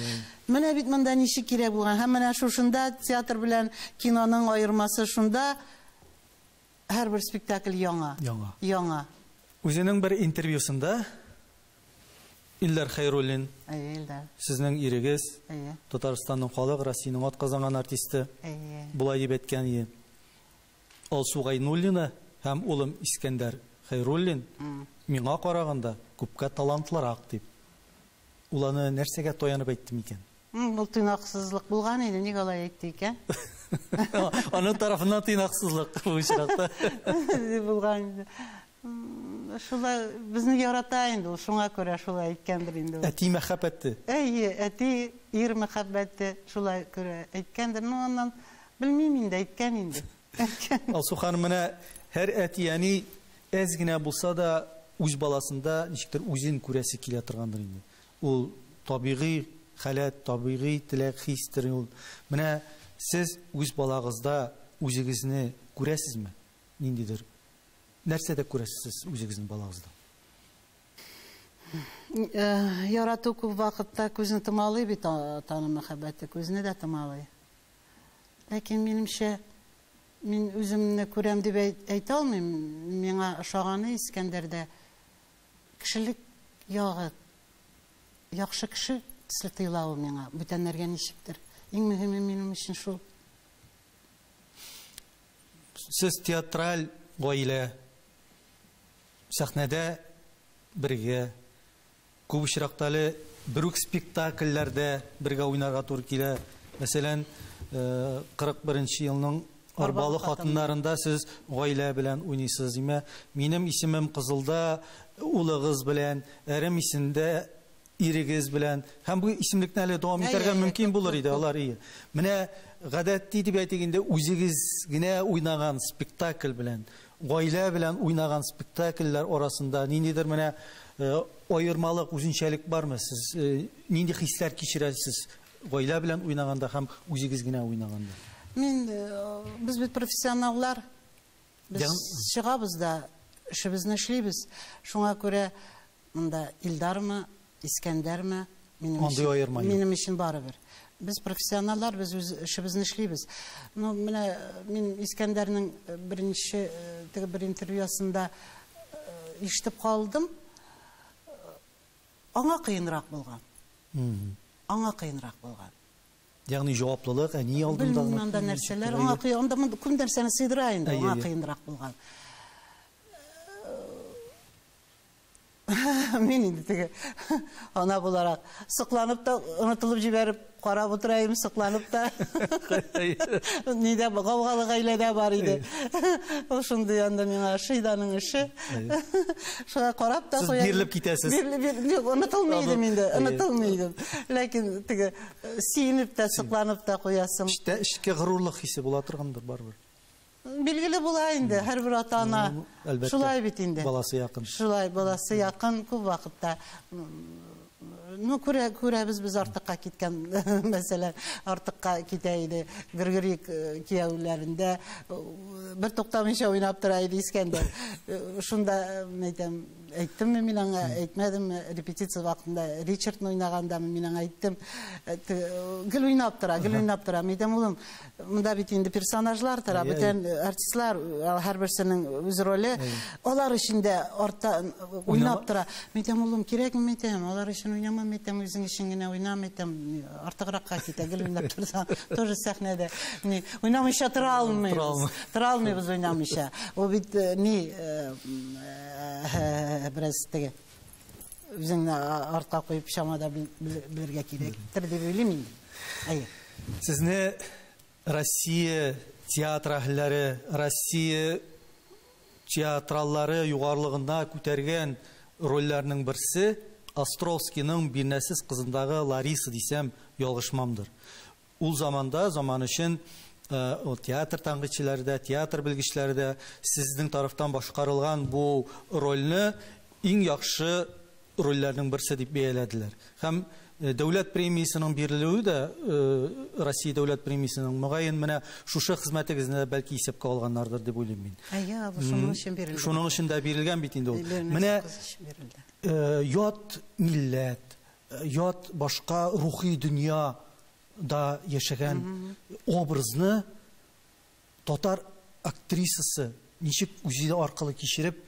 Менә бит монда ничә кирәк булган. Һәм менә шушында театр белән киноның аермасы шунда, һәрбер спектакль яңа.
Яңа.
Яңа.
Үзенең бер интервьюсында Илдар Хәйруллин,
Илдар,
сезнең ирегез, Татарстанның халык, Россиянең атказанган артисты, болай дип әйткән иде: Алсу Гайнуллина һәм улым Искәндәр Хәйруллин миңа караганда күпкә талантлырак дип. Ул аны нәрсәгә таянып әйтте микән?
Ул тыйнаксызлык булган иде, ник алай әйтте икән?
Аның тарафыннан тыйнаксызлык бу очракта.
Булган иде. Шулай безне ярата инде ул, шуңа күрә шулай әйткәндер инде ул.
Әти мәхәббәте.
Әйе, әти ир мәхәббәте шулай күрә әйткәндер. Ну, аннан белмим инде, әйткән инде.
Алсу ханым, менә һәр әти-әни әз генә булса да үз баласында ничектер үзен күрәсе килә торгандыр инде. Ул табигый халәт, табигый теләк, хистер ул. Менә сез үз балагызда үзегезне күрәсезме? Ниндидер нәрсәдә күрәсез сез үзегезнең балагызда?
Ярату күп вакытта күзне томалый бит, атаның мәхәббәте күзне дә томалый. Ләкин минемчә, мин үземне күрәм дип әйтә алмыйм. Миңа ошаганы Искәндәрдә кешелек ягы, яхшы кеше төсле тоела ул миңа, бүтәннәргә ничектер. Иң мөһиме минем өчен шул.
Сез театраль гаилә, сәхнәдә бергә, күп очракта әле бер үк спектакльләрдә бергә уйнарга туры килә. Мәсәлән, 41 елның Арбалы хатыннарында сез гаилә белән уйныйсыз, димә. Минем исемем Кызылда улыгыз белән, Әрем исемдә ирегез белән. Һәм бу исемлекне әле дәвам итәргә мөмкин булыр иде, алар ие. Менә гадәти дип әйтик инде, үзегез генә уйнаган спектакль белән, гаилә белән уйнаган спектакльләр арасында ниндидер менә аермалык, үзенчәлек бармы? Сез нинди хисләр кичерәсез гаилә белән уйнаганда һәм үзегез генә уйнаганда?
Мин, без бит профессионаллар, без чыгабыз да, эшебезне эшлибез. Шуңа күрә монда Илдармы, Искәндәрме, минем өчен барыбер. Без профессионаллар, без үз эшебезне эшлибез. Ну, менә мин Искәндәрнең беренче теге бер интервьюсында ишетеп калдым. Аңа кыенрак булган. Аңа кыенрак булган.
Ягъни җаваплылык әни алдында.
Белмим анда нәрсәләр, аңа кыен, анда күп нәрсәне сыйдыра инде, аңа кыенрак булган. Мин инде теге ана буларак сокланып та онытылып җибәреп карап утырайым, сокланып та. Нидә гаугалы гаиләдә бар иде. Ул шундый анда миңа ошый да аның эше. Шуңа карап та
куям. Бирелеп китәсез.
Бирелеп, онытылмый идем инде, онытылмый идем. Ләкин теге сөенеп тә, сокланып та куясың.
Эчке горурлык хисе була торгандыр барыбер.
Билгеле була инде, һәрбер ата-ана. Шулай бит инде.
Баласы якын.
Шулай, баласы якын күп вакытта. Ну, күрәбез без артыкка киткән, мәсәлән, артыкка китә иде. Григорий кияүләрендә бер туктамыйча уйнап тора иде Искәндәр. Шунда, әйтәм, әйттемме мин аңа, әйтмәдемме, репетиция вакытында Ричардны уйнаганда мин аңа әйттем. Гел уйнап тора, гел уйнап тора. Мин әйтәм, улым, монда бит инде персонажлар тора, бүтән артистлар, һәрберсенең үз роле. Алар өчен дә артта уйнап тора. Мин әйтәм, улым, кирәкме, мин әйтәм, алар өчен уйнама, мин әйтәм, үзең өчен генә уйна, мин әйтәм, артыгракка китә, гел уйнап торсаң, тоже сәхнәдә. Уйнамыйча тора алмыйбыз. Тора алмыйбыз уйнамыйча. Ул бит ни, бераз теге үзеңне артка куеп чамада белергә кирәктер дип уйлыйм инде. Әйе.
Сезне Россия театр әһелләре, Россия театраллары югарылыгында күтәргән рольләрнең берсе Островскийның Бирнәсез кызындагы Лариса дисәм ялгышмамдыр. Ул заманда, заман өчен театр тәнкыйтьчеләре дә, театр белгечләре дә сезнең тарафтан башкарылган бу рольне иң яхшы рольләрнең берсе дип бәяләделәр. Һәм дәүләт премиясенең бирелүе дә, Россия дәүләт премиясенең, мөгаен менә шушы хезмәтегезне дә бәлки исәпкә алганнардыр дип уйлыйм мин.
Әйе, бу шуның өчен бирелде.
Шуның өчен дә бирелгән бит инде ул. Менә ят милләт, ят башка рухи дөнья да яшәгән образны татар актрисасы ничек үзе аркылы кичереп,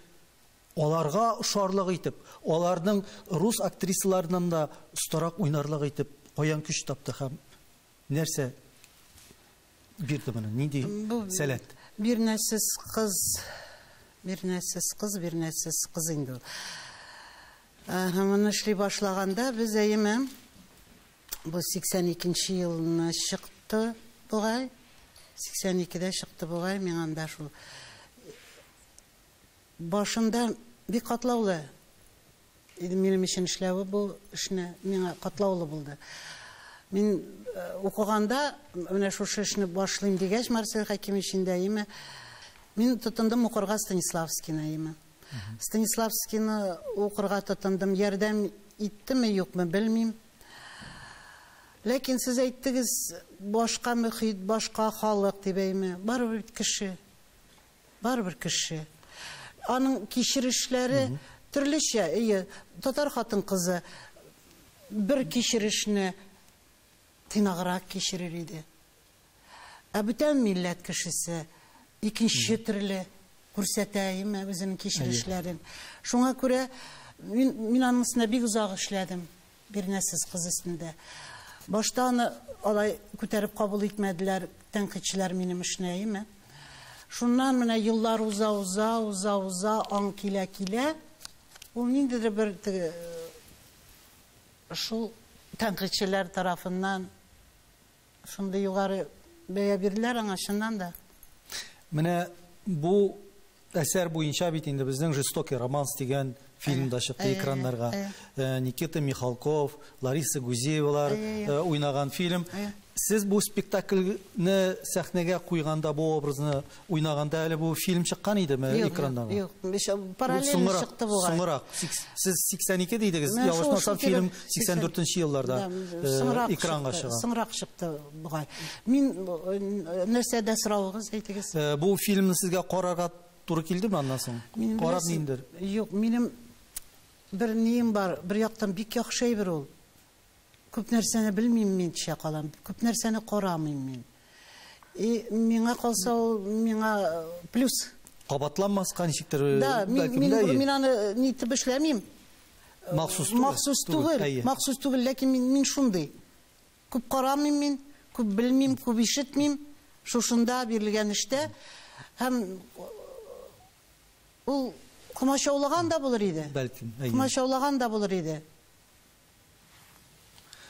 аларга ошарлык итеп, аларның рус актрисаларынан да остарак уйнарлык итеп, каян көч тапты һәм нәрсә бирде моны, нинди сәләт?
Бирнәсез кыз, бирнәсез кыз, бирнәсез кыз инде ул. Моны эшли башлаганда без әйеме, бу 82 елны чыкты бугай, 82-дә чыкты бугай, миңа анда шул башында бик катлаулы иде минем өчен эшләве бу эшне, миңа катлаулы булды. Мин укыганда менә шушы эшне башлыйм дигәч, Марсель Хәкимович инде әйеме, мин тотындым укырга Станиславскийны әйеме. Станиславскийны укырга тотындым, ярдәм иттеме, юкмы белмим. Ләкин сез әйттегез, башка мөхит, башка халык дип әйме, барыбер бит кеше. Барыбер кеше. Аның кичерешләре төрлечә, әйе, татар хатын-кызы бер кичерешне тыйнаграк кичерер иде. Ә бүтән милләт кешесе икенче төрле күрсәтә, әйеме, үзенең кичерешләрен. Шуңа күрә мин аның өстендә бик озак эшләдем, Бирнәсез кыз өстендә. Башта аны алай күтәреп кабул итмәделәр тәнкыйтьчеләр минем эшне, әйеме. Шуннан менә еллар уза, уза, уза, уза, аң килә, килә. Ул ниндидер бер теге шул тәнкыйтьчеләр тарафыннан шундый югары бәя бирделәр аңа чыннан да.
Менә бу әсәр буенча бит инде безнең Жестокий романс дигән фильм да чыкты экраннарга. Никита Михалков, Лариса Гузеевалар уйнаган фильм. Сез бу спектакльне сәхнәгә куйганда, бу образны уйнаганда әле бу фильм чыккан идеме экраннарга?
Юк, юк, параллель чыкты бугай.
Соңрак. Сез 82 дидегез, ялгышмасам фильм 84 елларда экранга чыга.
Соңрак чыкты бугай. Мин нәрсәдә соравыгыз әйтегез?
Бу фильмны сезгә карарга туры килдеме аннан соң? Карап ниндер?
Юк, минем бер нием бар, бер яктан бик яхшы әйбер ул. Күп нәрсәне белмим мин, төшә калам, күп нәрсәне карамыйм мин. И миңа калса ул миңа плюс.
Кабатланмаска ничектер?
Да, мин аны нитеп эшләмим.
Махсус түгел.
Махсус түгел, махсус түгел, ләкин мин шундый. Күп карамыйм мин, күп белмим, күп ишетмим. Шушында бирелгән эштә һәм ул комачаулаган да булыр иде.
Бәлкем, әйе.
Комачаулаган да булыр иде.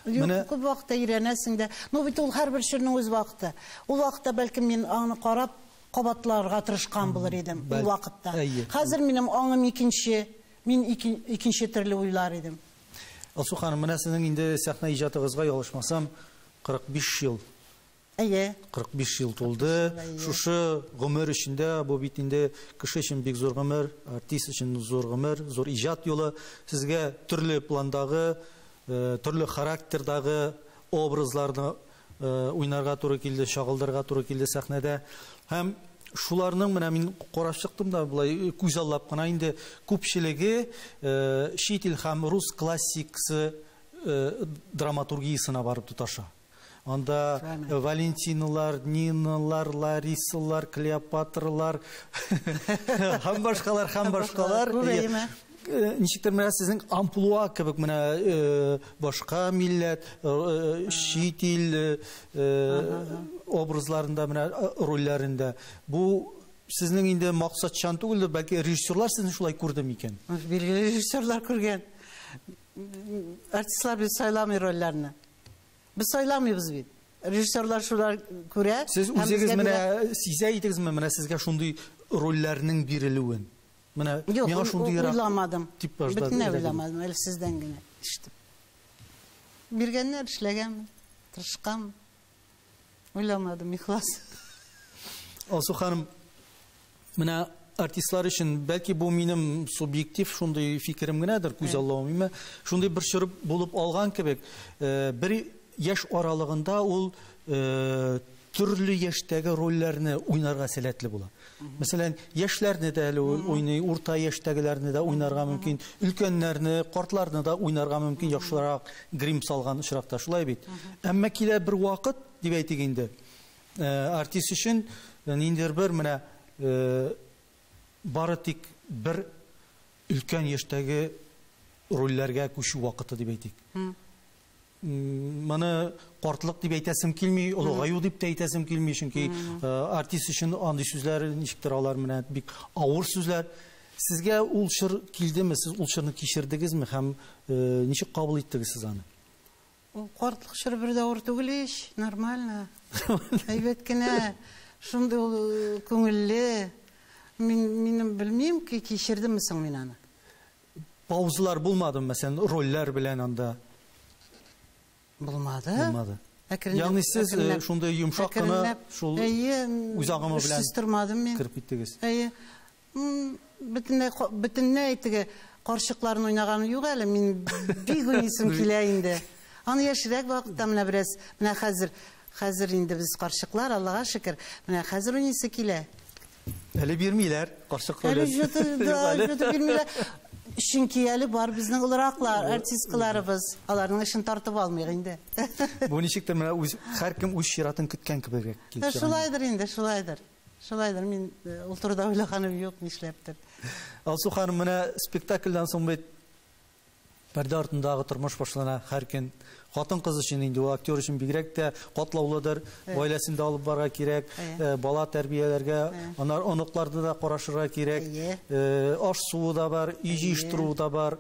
Юк, күп вакытта өйрәнәсең дә. Ну бит ул һәрбер чорның үз вакыты. Ул вакытта бәлкем мин аны карап кабатларга тырышкан булыр идем ул вакытта. Хәзер минем аңым икенче, мин икенче төрле уйлар идем.
Алсу ханым, менә сезнең инде сәхнә иҗатыгызга ялгышмасам 45 ел
Әйе.
45 ел тулды. Шушы гомер эчендә, бу бит инде кеше өчен бик зур гомер, артист өчен зур гомер, зур иҗат юлы. Сезгә төрле пландагы, төрле характердагы образларны уйнарга туры килде, чагылдырырга туры килде сәхнәдә. Һәм шуларның менә мин карап чыктым да, болай күз аллап кына инде күпчелеге чит ил һәм рус классикасы драматургиясенә барып тоташа. Анда Валентиналар, Ниналар, Ларисалар, Клеопатралар һәм башкалар, һәм башкалар. Ничектер менә сезнең амплуа кебек менә башка милләт, чит ил образларында, менә рольләрендә. Бу сезнең инде максатчан түгелдер, бәлки режиссерлар сезне шулай күрде микән?
Билгеле, режиссерлар күргән. Артистлар бит сайламый рольләрне. Без сайламыйбыз бит. Режиссерлар шулар күрә.
Сез үзегез менә сизә идегезме, менә сезгә шундый рольләрнең бирелүен? Менә миңа шундый
уйламадым. Бөтенләй уйламадым, әле сездән генә ишетеп. Биргәннәр, эшләгәнмен, тырышканмын. Уйламадым, ихлас.
Алсу ханым, менә артистлар өчен, бәлки бу минем субъектив шундый фикерем генәдер, күз аллавым, шундый бер чор булып алган кебек, бер яшь аралыгында ул төрле яшьтәге рольләрне уйнарга сәләтле була. Мәсәлән, яшьләрне дә әле уйный, урта яшьтәгеләрне дә уйнарга мөмкин, өлкәннәрне, картларны да уйнарга мөмкин, яхшырак грим салган очракта, шулай бит. Әмма килә бер вакыт, дип әйтик инде, артист өчен ниндидер бер менә бары тик бер өлкән яшьтәге рольләргә күчү вакыты дип әйтик. Моны картлык дип әйтәсем килми, олыгаю дип тә әйтәсем килми, чөнки артист өчен андый сүзләр ничектер алар менә бик авыр сүзләр. Сезгә ул чор килдеме, сез ул чорны кичердегезме һәм ничек кабул иттегез сез аны?
Ул картлык чоры бер дә авыр түгел ич, нормально. Әйбәт кенә, шундый ул күңелле. Мин белмим, кичердемме соң мин аны?
Паузалар булмадымы, мәсәлән, рольләр белән анда?
Булмады.
Булмады. Ягъни сез шундый йомшак кына шул үз агымы белән
тормадым мин.
Кереп киттегез.
Әйе. Бөтенләй теге карчыкларны уйнаганым юк әле, мин бик уйныйсым килә инде. Аны яшьрәк вакытта менә бераз, менә хәзер инде без карчыклар, Аллага шөкер, менә хәзер уйныйсы килә.
Әле бирмиләр карчык ролен.
Әле бирмиләр. Чөнки әле бар безнең олыраклар, артисткаларыбыз, аларның эшен тартып алмыйк инде.
Бу ничектер менә үз һәркем үз чиратын көткән кебек килеп чыга.
Шулайдыр инде, шулайдыр. Шулайдыр, мин ул турыда уйлаганым юк, нишләптер.
Алсу ханым, менә спектакльдән соң бит пәрдә артындагы тормыш башлана һәркем. Хатын-кыз өчен инде ул актер өчен бигрәк тә катлаулыдыр, гаиләсен дә алып барырга кирәк, бала тәрбияләргә, аннары оныкларны да карашырга кирәк, аш суы да бар, өй җыештыру да бар.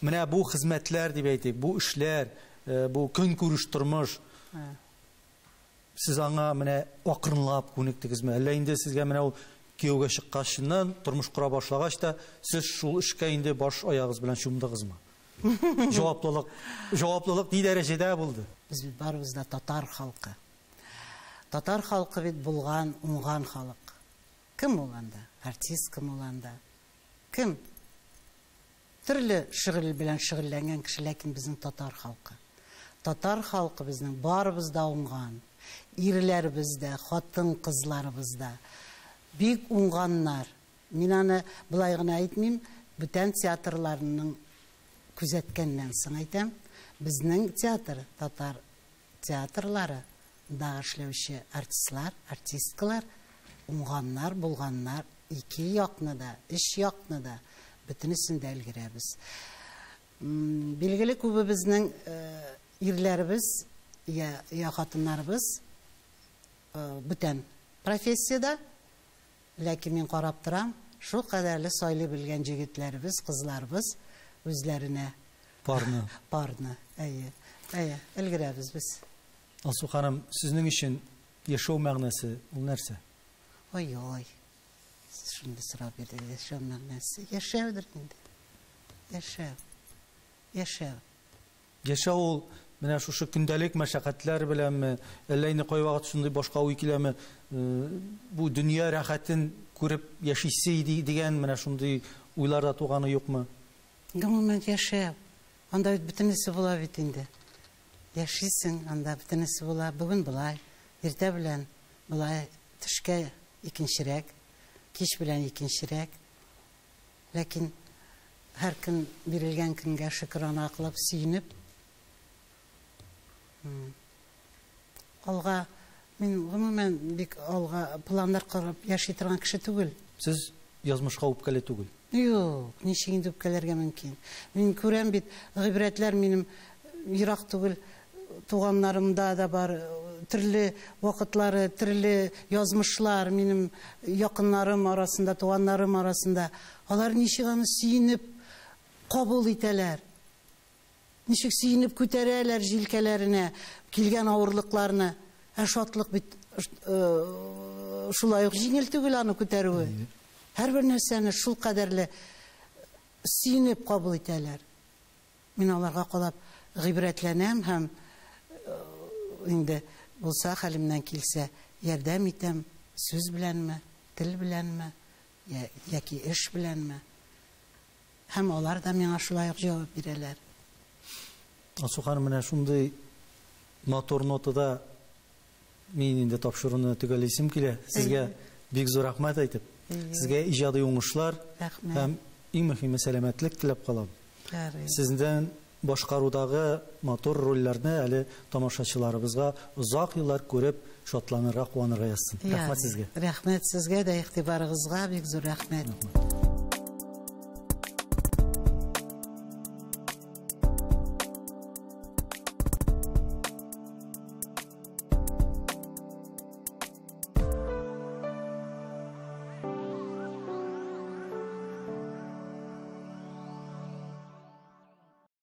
Менә бу хезмәтләр дип әйтик, бу эшләр, бу көнкүреш тормыш. Сез аңа менә акрынлап күнектегезме? Әллә инде сезгә менә ул кияүгә чыккачыннан тормыш кора башлагач та сез шул эшкә инде баш аягыз белән чумдыгызмы? Җаваплылык ни дәрәҗәдә булды?
Без бит барыбыз да татар халкы. Татар халкы бит булган, уңган халык. Кем ул анда? Артист кем ул анда? Кем? Төрле шөгыль белән шөгыльләнгән кеше, ләкин безнең татар халкы. Татар халкы безнең барыбыз да уңган. Ирләребез дә, хатын-кызларыбыз да бик уңганнар. Мин аны былай гына әйтмим, бүтән театрларның күзәткәннән соң әйтәм. Безнең театр, татар театрлары да эшләүче артистлар, артисткалар уңганнар, булганнар, ике якны да, өч якны да, бөтенесен дә өлгерәбез. Билгеле, күбебезнең ирләребез я хатыннарыбыз бүтән профессияда, ләкин мин карап торам, шул кадәрле сайлый белгән җегетләребез, кызларыбыз үзләренә
парны.
Парны, әйе. Әйе, өлгерәбез без.
Алсу ханым, сезнең өчен яшәү мәгънәсе ул нәрсә?
Ой-ой. Сез шундый сорау бирдегез, яшәү мәгънәсе. Яшәүдер инде. Яшәү. Яшәү.
Яшәү ул Менә шушы көндәлек мәшәкатьләр беләнме, әллә инде кайвакыт шундый башка уй киләме, бу дөнья рәхәтен күреп яшисе иде дигән менә шундый уйлар да туганы юкмы?
Гомумән яшәү. Анда бит бөтенесе була бит инде. Яшисең, анда бөтенесе була. Бүген болай, иртә белән болай, төшкә икенчерәк, кич белән икенчерәк. Ләкин һәр көн бирелгән көнгә шөкрана кылып, сөенеп, алга, мин гомумән бик алга планнар корып яши торган кеше түгел.
Сез язмышка үпкәле түгел?
Юк, ничек инде үпкәләргә мөмкин? Мин күрәм бит, гыйбрәтләр минем ерак түгел, туганнарымда да бар, төрле вакытлары, төрле язмышлар минем якыннарым арасында, туганнарым арасында. Алар ничек аны сөенеп кабул итәләр? Ничек сөенеп күтәрәләр җилкәләренә килгән авырлыкларны? Ә шатлык бит шулай ук җиңел түгел аны күтәрүе. Һәрбер нәрсәне шул кадәрле сөенеп кабул итәләр. Мин аларга карап гыйбрәтләнәм һәм инде булса хәлемнән килсә ярдәм итәм, сүз беләнме, тел беләнме, яки эш беләнме. Һәм алар да миңа шулай ук җавап бирәләр.
Алсу ханым, менә шундый матур нотада мин инде тапшыруны төгәллисем килә. Сезгә бик зур рәхмәт әйтеп, сезгә иҗади уңышлар һәм иң мөһиме сәламәтлек теләп калам. Сездән башкарудагы матур рольләрне әле тамашачыларыбызга озак еллар күреп, шатланырга, куанырга язсын. Рәхмәт сезгә.
Рәхмәт сезгә дә, игътибарыгызга бик зур рәхмәт.